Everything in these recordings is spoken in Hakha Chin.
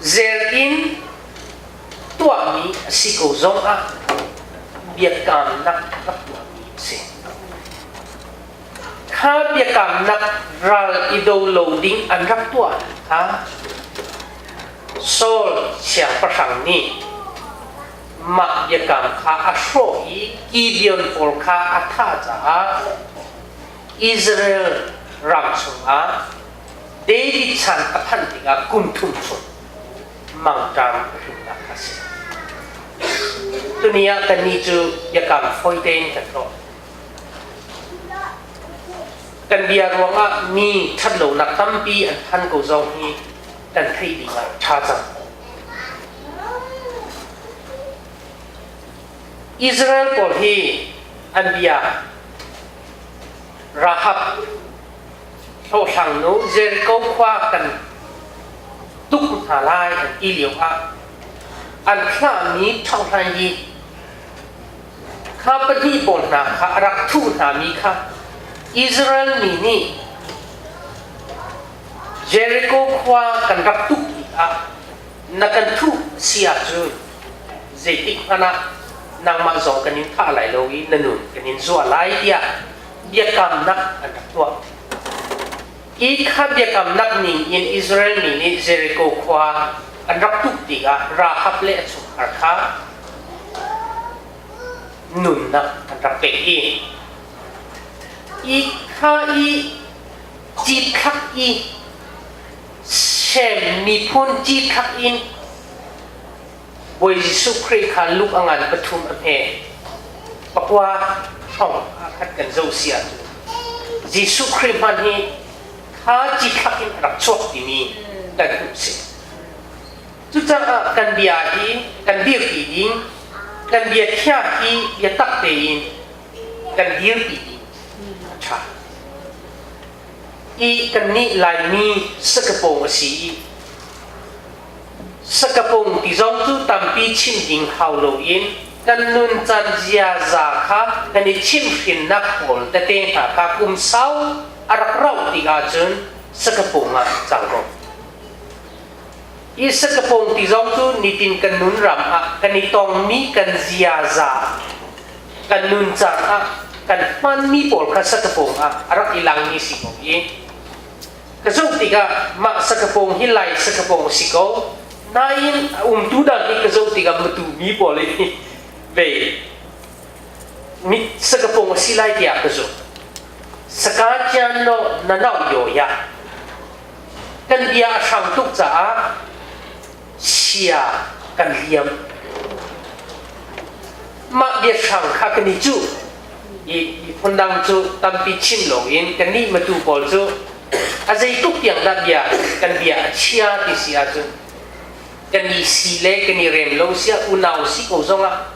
Zer in tuahmi a si ko zongah biakamnak rak tuahmi a si. Kha biakamnak ral i do lo ding an rak tuah kha Saul siangpahrang nih mah biakam kha a hrawh i Gibeon pawl kha a thah caah Israel ram chungah David chan a phanh tikah kum thum chung mangṭam a tlunnak a si. Tuni ah kannih cu biakam fawi tein kan tuah. Kan bia ruangah mi ṭhatlonak tampi an phan ko zong hi kan theih ding ah ṭha cang. Israel pawl hi an bia Rahab hlawhhlang nu Jericho khua kan tuk hna lai an ti lio ah an thlahmi ṭhohhlan hi kha pahnih pawl hna kha a rak thuh hna mi kha Israel mi nih Jericho khua kan rak tuk ah na kan thuh si ahcun zeitik hmanh ah nangmah zong kan in thah lai lo i na nun kan in zuah lai tiah biakamnak an rak tuah. Hi kha biakamnak ning in Israel mi nih Jericho khua an rak tuk tikah Rahab le a chungkhar kha nunnak an rak pek i i kha i cithlak i Shem miphun cithlak in Bawi Jesuh Khrih kha luk a ngan pathum a hme. Pakua hrawng ah khat kan zoh si ahcun Jesuh Khrih hmanh hi kha cithlak in a rak chuak timi kan hmuh si. Cucaah kan bia hi kan dirpi ding, kan bia thiah hi biatak tein kan dirpi ding a ṭha. I kannih Laimi sakapong a si i Sakapung ti zong cu tampi chim ding hau loin kan nuncan ziaza kha kan i chimhhrinnak pawl tete hna kha kum sau a rak rauh tik ahcun sakapung ah cang ko. Hi sakapung ti zong cu nitin kan nun ram ah kan i tongmi kan ziaza kan nuncan ah kan hmanmi pawl kha sakapung ah a rak i langmi si ko i Ka zoh tikah mah sakapong hi Lai sakapong a si ko. Nain a umtu dang hi ka zoh tikah matu mi pawl hi vei mi sakapong a si lai tiah ka zumh. Saka cian no na nau yo ya. Kan bia a hrang tuk caah sia kan liam. Mah bia hrang kha kan i cuh. I miphun dang cu tampi chim loin kannih matu pawl cu a zeitluk tiang dah bia kan bia a chia ti si ahcun kan i si le kan i rem lo sia unau si ko zongah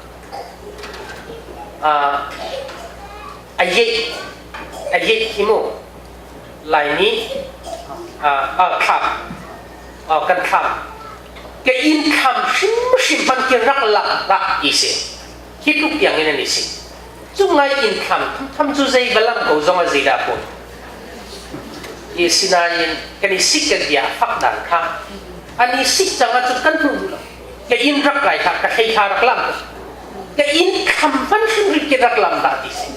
a yeih a yeih hi mu lai nih a thlam kan thlam ka inn thlam hrimhrim hmanh khi rak lak hlah ti si Hi tluk tiang in an i si. Cu ngai in thlam tham cu zei balang ko zong a zei dah put. I sinain kan i sik kan bia fak dan kha an i sik cang ahcun kan hmu duh lo. Ka inn rak lai kha ka hlei thla rak lam. Ka inn kham hman hrimhrim ki rak lam dah ti si.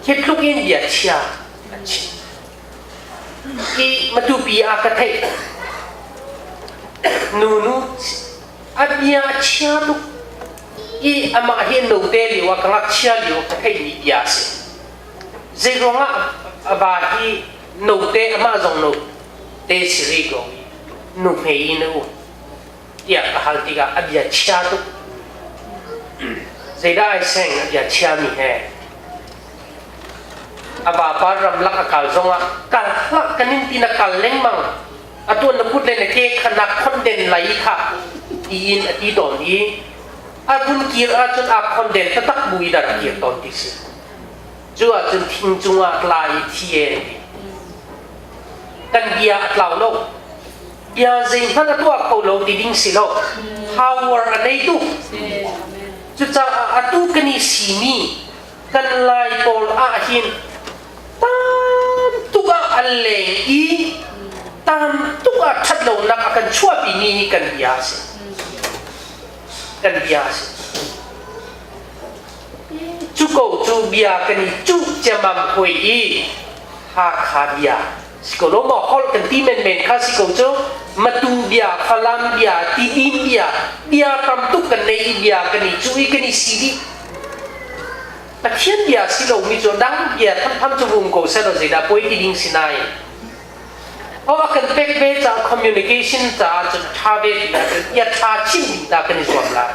Hi tluk in bia chia an chim. I matupi ah ka theih. Nu nu A bia a chia tuk i amah hi note lio ah ka ngakchia lio ka theihmi bia a si. Zeiruangah a va hi note amah zong note si rih ko i nuhmei in a um tiah ka hal tikah a bia chia tuk. Zeidah ai seng a bia chiami he a vapa ramlak a kal zongah kal hlah kan in ti na kal lengmang atu na kut le na ke kha na khonden lai kha tiin a ti tawn i a vun kir ahcun aa khonden taktak bu in a rak kir tawn ti si cu ahcun thing cungah tla i thi en ti kan bia a tlau lo bia zeihmanh a tuah kho lo ti ding si lo power a nei tu cucaah atu kan i simi kan lai pawl ah hin tam tuk ah an leng i. Tam tuk ah ṭhat lonak a kan chuahpimi hi kan bia a si. Kan bia a si. Cu ko cu bia kan i cuh ciammam hoi i Hakha bia si ko lo maw holh kan ti menmen kha si ko cu Matu bia, Falam bia, Tidim bia, bia tam tuk kan nei i bia kan i cuh i kan i si dih. Pathian bia si lomi cu dang bia thamtham cu vum ko seh law zeidah poi ti ding si nain Oh, a kan pek ve ca communication caah cun ṭha ve ti ahcun ia ṭha chin ding ta kan i zuam lai.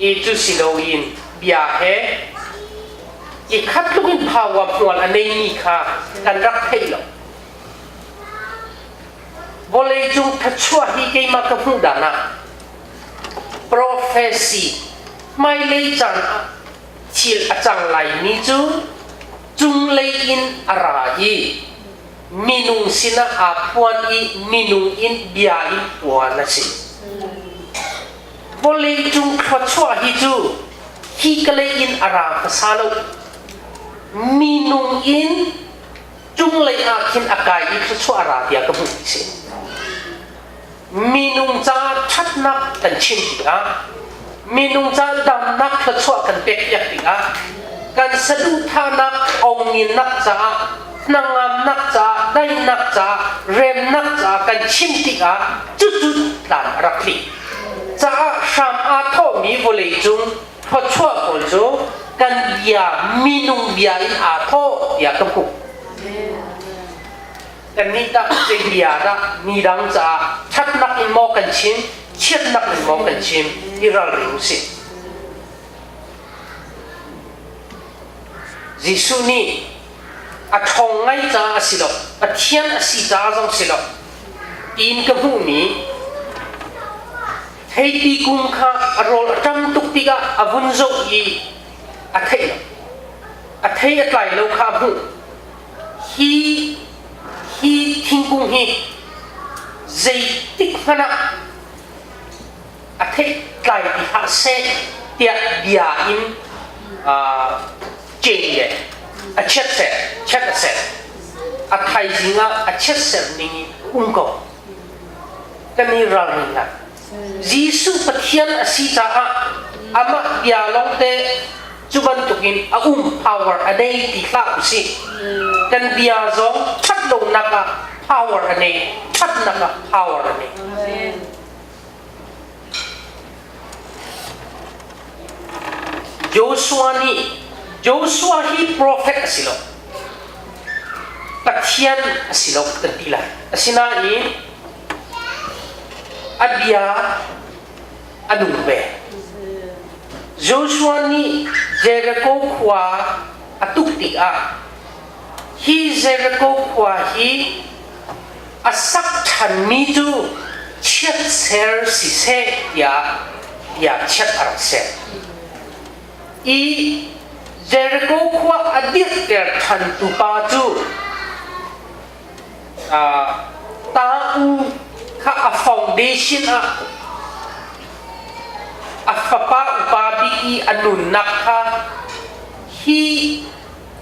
I cu si loin bia he i khat tluk in power hmual a neimi kha kan rak theih lo. Vawlei cung thluachuah hi keimah ka hmuh dan ah prophecy hmailei caan ah thil a cang laimi cu cunglei in a ra i minung sinah aa phuan i minung in bia in phuan a si. Vawlei cung thluachuah hi cu hi kalei in a ra hmasa lo. Minung in cunglei ah khin a kai i thluachuah a ra tiah ka hmuh si. Minung caah ṭhatnak kan chim tikah, minung caah damnak thluachuah kan pekpiak tikah, kan saduhthahnak onginnak caah, hnangamnak caah, daihnak caah, remnak caah kan chim tikah cucu tlan a rak tli. Caah hram aa thawhmi vawlei cung thluachuah pawl cu kan bia minung bia in aa thawh tiah ka hmuh. Kannih tah zei bia dah midang caah ṭhatnak in maw kan chim, chiatnak in maw kan chim i ralring usih. Jesuh nih a ṭhawng ngai caah a si lo, Pathian a si caah zong si lo, tiin ka hmuhmi theipi kung kha a rawl a ṭam tuk tikah a vun zoh i a theih lo. A thei a tlai lo kha a hmuh. Hi hi thingkung hi zeitik hmanh ah a theihtlai ti hlah seh tiah bia in ceng le a chiatser chiat a ser. A thaizing ah a chiatser ning in um ko. Kan i ralring lai. Jesuh Pathian a si caah amah bia lawngte cu bantukin a um power a nei ti hlah usih. Kan bia zong ṭhat lonak ah power a nei, ṭhatnak ah power a nei. Joshua nih Joshua hi prophet a si lo. Pathian a si lo kan ti lai. Asinain a bia a nung ve. Joshua nih Jericho khua a tuk tikah hi Jericho khua hi a sak ṭhanmi cu chiatser siseh tiah bia chiat a rak ser. I Jericho khua a dirhter ṭhantu pa cu Ta-u kha a foundation ah a fapa upa bik i a nunnak kha hi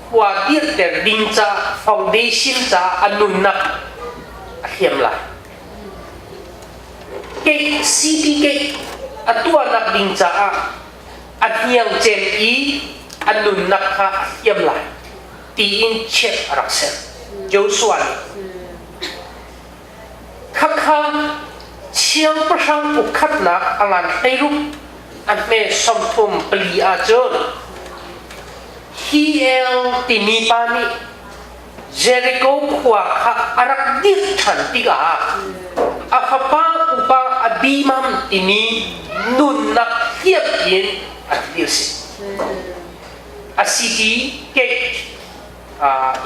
khua dirhter ding ca foundation ca a nunnak a hliam lai. Keih CP keih a tuahnak ding caah a hniang cem i a nunnak kha a hliam lai. tiin chiat a rak ser. Joshua nih khakha siangpahrang ukkhatnak a ngan 16 a hme 34 ahcun Hiel timi pa nih Jericho khua kha a rak dirh ṭhan tikah a fapa upa Abimam timi nunnak hliam in a dir si. A city gate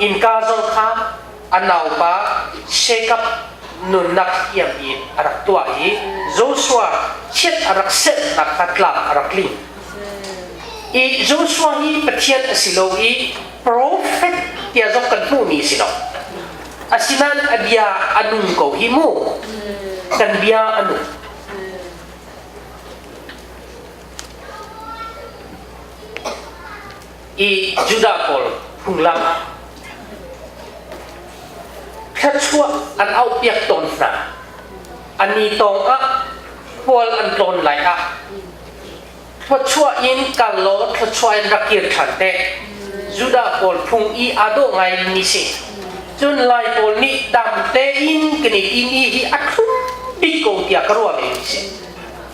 innka zong kha a naupa Shekap nunnak hiam in a rak tuah i Joshua chiat a rak serhnak kha tlak a rak tling. I Joshua hi Pathian a si lo i prophet tiah zong kan hmuhmi a si lo. Asinain a bia a nung ko hi mu. Kan bia a nung. I Judah pawl phunglam ah. Thluachuah an auhpiak tawn hna. An i tawng ah khual an tlawn lai ah thluachuah in kal law thluachuah in rak kir ṭhan te. Judah pawl phung i aa dawh ngaimi si. Cun Lai pawl nih dam tein kan i timi hi a thlum bik ko tiah ka ruah ve mi si.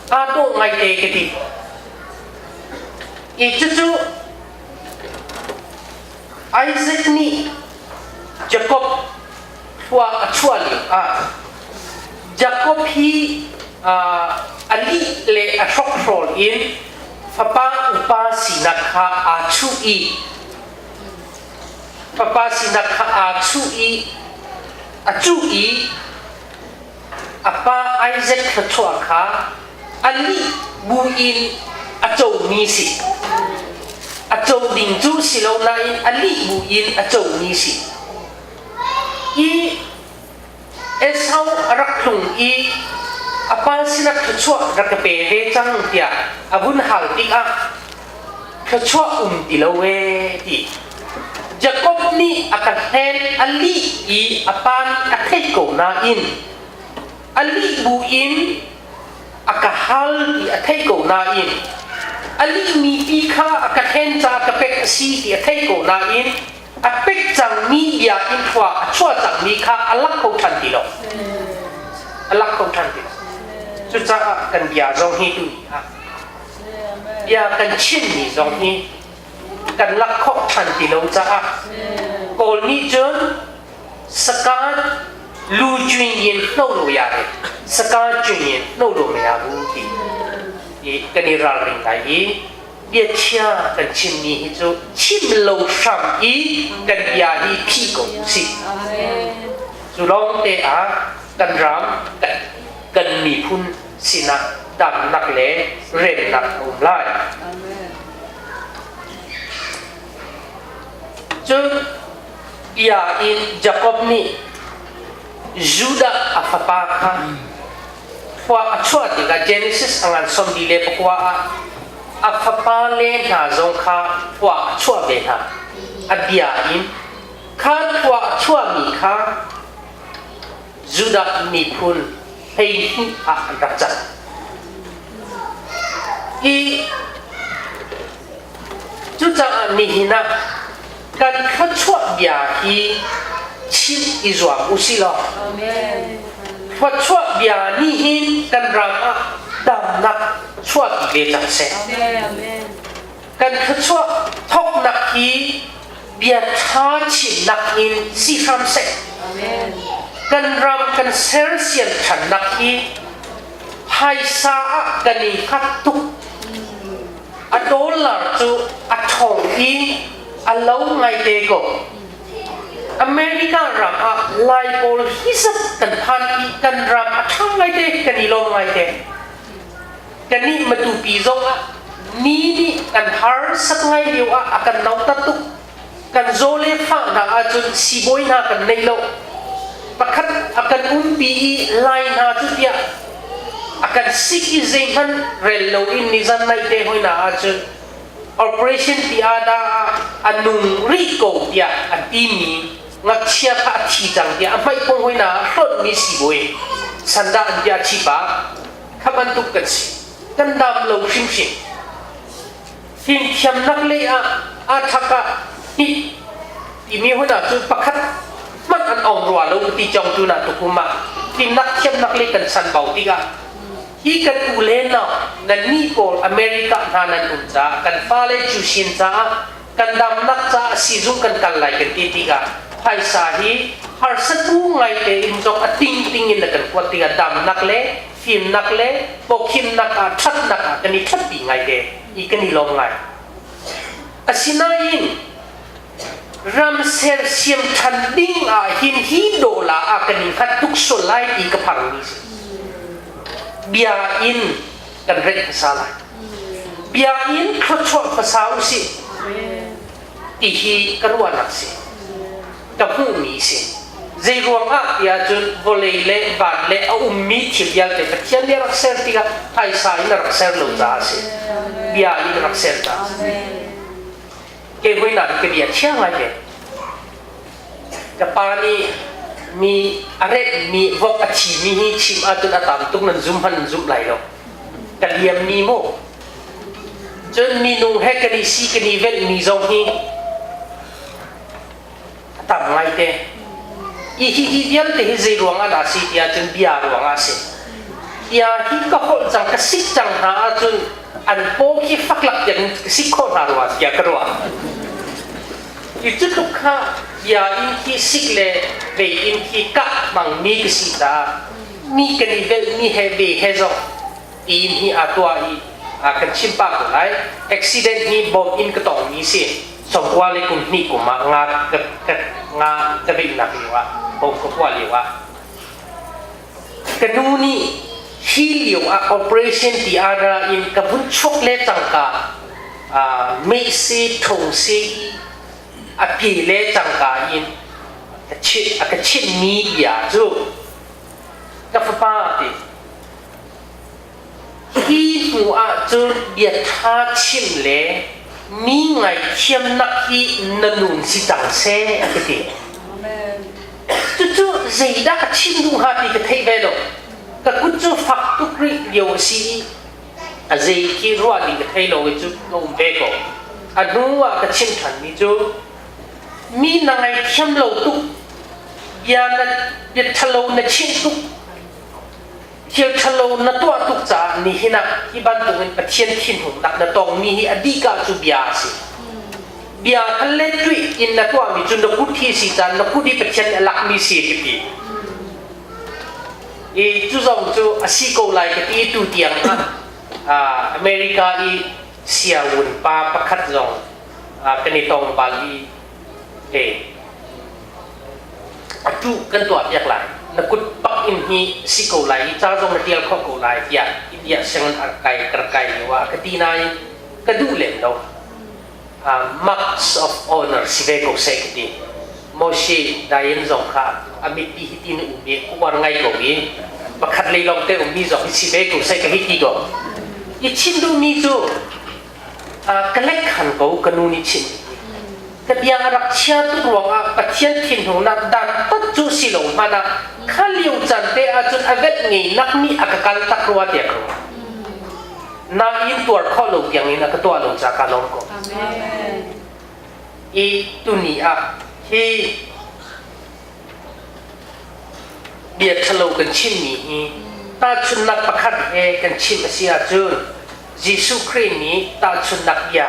Aa dawh ngai te ka ti. I cucu Isaac nih Jakob khua a chuah lio ah Jakob hi a lih le a hrokhrawl in fapa upa sinak kha aa chuh i fapa sinak kha aa chuh i a cuh i a pa Isaac thluachuah kha a lih buin a comi si. A co ding cu si lo nain a lih buin a comi si. I Esau a rak tlung i a pa sinah thluachuah rak ka pe ve cang tiah a vun hal tikah thluachuah um ti lo ee ti. Jakob nih a ka hlen a lih i a pa nih a theih ko nain a lih buin a ka hal ti a theih ko nain a lihmi pi kha a ka hlen ca ka pek a si ti a theih ko nain a pek cangmi bia in thua a chuah cangmi kha a lak kho ṭhan ti lo. A lak kho ṭhan ti lo. Cucaah kan bia zong hi tu ni ah bia kan chimmi zong hi kan lak khawh ṭhan ti lo caah Kawl nih cun sakaan lu cuin in hno lo ya le sakaan cuin in hno lo ya bu ti i kan i ralring lai i biachia kan chimmi hi cu chim lo hram i kan bia hi phi ko usih. Cu lawng te ah kan ram kan miphun sinah damnak le remnak a um lai. Cun bia in Jakob nih Judah a fapa kha khua a chuah tikah Genesis a ngan 49 ah a fapa le hna zong kha khua a chuah ve hna. A bia in kha khua a chuahmi kha Judah miphun 12 ah an rak cang. Hi cucaah nihin ah kan thluachuah bia hi chim i zuam usih law thluachuah bia nih hin kan ram ah damnak chuahpi ve cang seh. Kan thluachuah thawknak hi bia ṭha chimnak in si hram seh. Kan ram kan sersiam ṭhannak hi phaisa ah kan i hngat tuk. A dollar cu a ṭhawng i a lo ngaite ko. America ram ah Lai pawl hi zat kan phan i kan ram a ṭha ngaite kan i lawm ngaite. Kannih Matupi zong ah mi nih kan harsat ngai lio ah a kan nautat tuk. Kan zaw le fah hna ahcun siibawi hna kan nei lo. Pakhat a kan umpi i lai hna cu tiah a kan sik i zeihmanh rel loin nizan naih te hoi hna ahcun operation ti ah dah a nung rih ko tiah an timi ngakchia kha a thi cang tiah a hmaih pong hoi hna ah hlonhmi siibawi sandah an bia chipa Kha bantuk kan si. Kan dam lo hrimhrim. Fimthiamnak lei ah aa thak ah hnih timi hun ah cun pakhat hmanh an ong rua lo ti cong tu na tukum ah fimnak thiamnak lei kan san bau tikah hi kan u le nau nan nih pawl America hna nan um caah kan fale cusin caah kan damnak caah siizung kan kal lai kan ti tikah phaisa hi harsa tu ngai tein zong a tingting in na kan kuat tikah damnak le fimnak le pawkhimnak ah ṭhatnak ah kan i ṭhatpi ngai te i kan i lawm ngai. Asinain ram sersiam ṭhan ding ah hin hi dawla ah kan i hngat tuk sual lai ti ka phang mi si. Bia in kan renh hmasa lai. Bia in thluachuah hmasa usih ti hi ka ruahnak si. Ka hmuhmi si. Zei ruangah tiah cun vawlei le van le a ummi thil vialte Pathian nih a rak ser tikah phaisa in a rak ser lo caah a si. Bia in a rak ser caah a si. Kei hoi na ka bia thiang ngai ve. Ka pa nih Mi a retmi vok a thimi hi chim ahcun a tam tuk, nan zum hmanh nan zumh lai lo. Ka liammi mu. Cun minung he kan i si kan i velhmi zong hi a tam ngaite. Hi hi hi vialte hi zei ruang ah dah a si ti ahcun bia ruang ah a si. Bia hi ka holh cang, ka sik cang hna ahcun an paw khi faklak tiang in ka sik khawh hna rua tiah ka ruah. Hi cu tluk kha bia in khi sik le vei in khi kah hmangmi ka si caah mi kan i velhmi he ve he zong tiin hi aa tuah i kan chim pah ko lai. Accident hi bom in ka tongmi si. Sawmkua le kum hnih kum ah nga ka, ka, nga ka veihnak lio ah bom ka puah lio ah ka nu nih hi lio ah operation ti ara in ka vun chuak le cangka mehsi thongsi a pi le cangka in a ka chimmi bia cu, "Ka fapa," ti, "hi hnu ah cun bia ṭha chim le mi ngaithiamnak hi na nun si cang seh," a ka ti. Cucu zeidah ka chim duh hnga ti ka theih ve lo. Ka kut cu fak tuk rih lio a si i a zei khi ruah ding ka thei lo i cu ka um ve ko. A hnu ah ka chim ṭhanmi cu, mi na ngaithiam lo tuk, bia na bia ṭhalo na chimh tuk, thil ṭhalo na tuah tuk caah nihin ah hi bantukin Pathian thinhungnak na tongmi hi a dikah cu bia a si. Bia kha let tuih in na tuahmi cu na kut hi si caan na kut i Pathian nih a lakmi si ka ti. I cu zong cu a si ko lai ka ti. Tu tiang ah America i sianginn pa pakhat zong kan i tong bal i e atu kan tuah piak lai, na kut pak in hi si ko lai i ca zong na tial kho ko lai tiah India sianginn a kai ka rak kai lio ah ka ti nain ka duh lem lo. Marks of honor si ve ko seh ka ti. Moshe Dayan zong kha a mitpi hi tin um i uar ngai ko i pakhat lei lawng te ummi zong hi si ve ko seh ka hi ti ko. I chim duhmi cu ka lek khan ko. Ka nu nih chim ka bia a rak chia tuk ruangah Pathian thinhungnak dan tat cu si lo hmanh ah kha lio can te ahcun a vet ngei nak nih a ka kal tak rua tiah ka ruah. Nain tuar khawh lo tiang in a ka tuah lo ca ka lawm ko. I tuni ah hi bia ṭhalo kan chimmi hi tahchunhnak pakhat he kan chim a si ahcun, Jesuh Khrih nih tahchunhnak bia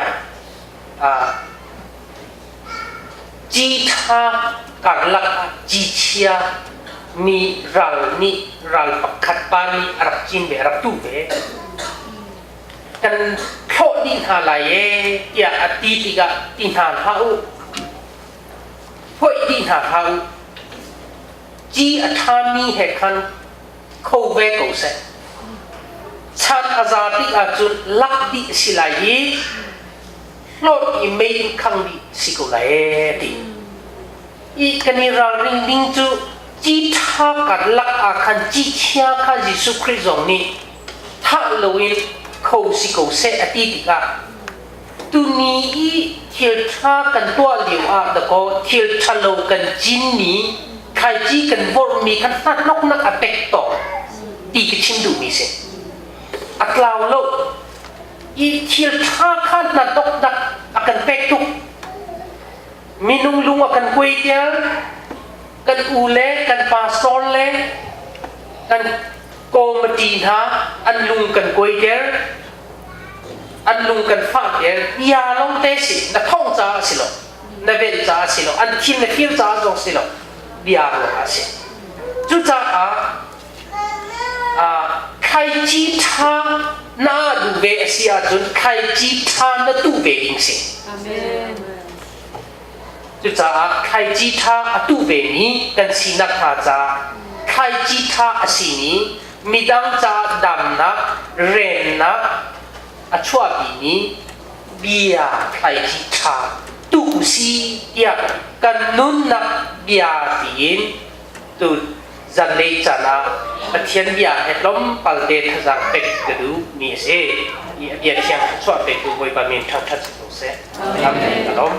ci ṭha karlak ah ci chia mi ral nih, ral pakhat pa nih a rak cin ve, a rak tuh ve. Kan thlawh dih hna lai e tiah a ti tikah, ti hna hlah u, phoih dih hna hlah u, ci a ṭhami he khan kho ve ko seh, chan a za tik ahcun lak dih a si lai i hlawt i mei in khang dih si ko lai ee ti. I kan i ralring ding cu ci ṭha karlak ah khan ci chia kha Jesuh Khrih zong nih thah loin kho si ko seh a ti tikah, tuni i thil ṭha kan tuah lio ah dakaw thil ṭhalo kan cinmi thlaici kan vorhmi khan hnahnoknak a pek tawn ti ka chim duhmi si. A tlau lo i thil ṭha kha hnahnoknak a kan pek tuk. Minung lung a kan kuai tial, kan u le kan pastor le kan committee hna an lung kan kuaiter, an lung kan fahter. Bia lawng te si, na thong caah si lo, na velh caah si lo, an thin na fir caah zong si lo, bia ruangah a si. Cucaah thlaici ṭha na duh ve a si ahcun thlaici ṭha na tuh ve ding si. Cucaah thlaici ṭha a tuh vemi kan sinak hnga caah thlaici ṭha a simi, midang caah damnak, remnak a chuahpimi bia thlaici ṭha tuh u si tiah kan nunnak bia tiin tu zanlei caan ah Pathian bia he tlawmpal te thazaang pek ka duh mi a si. I a bia thiang thluachuah petu Bawipa min thangṭhat si ko seh. Amen. Ka lawm.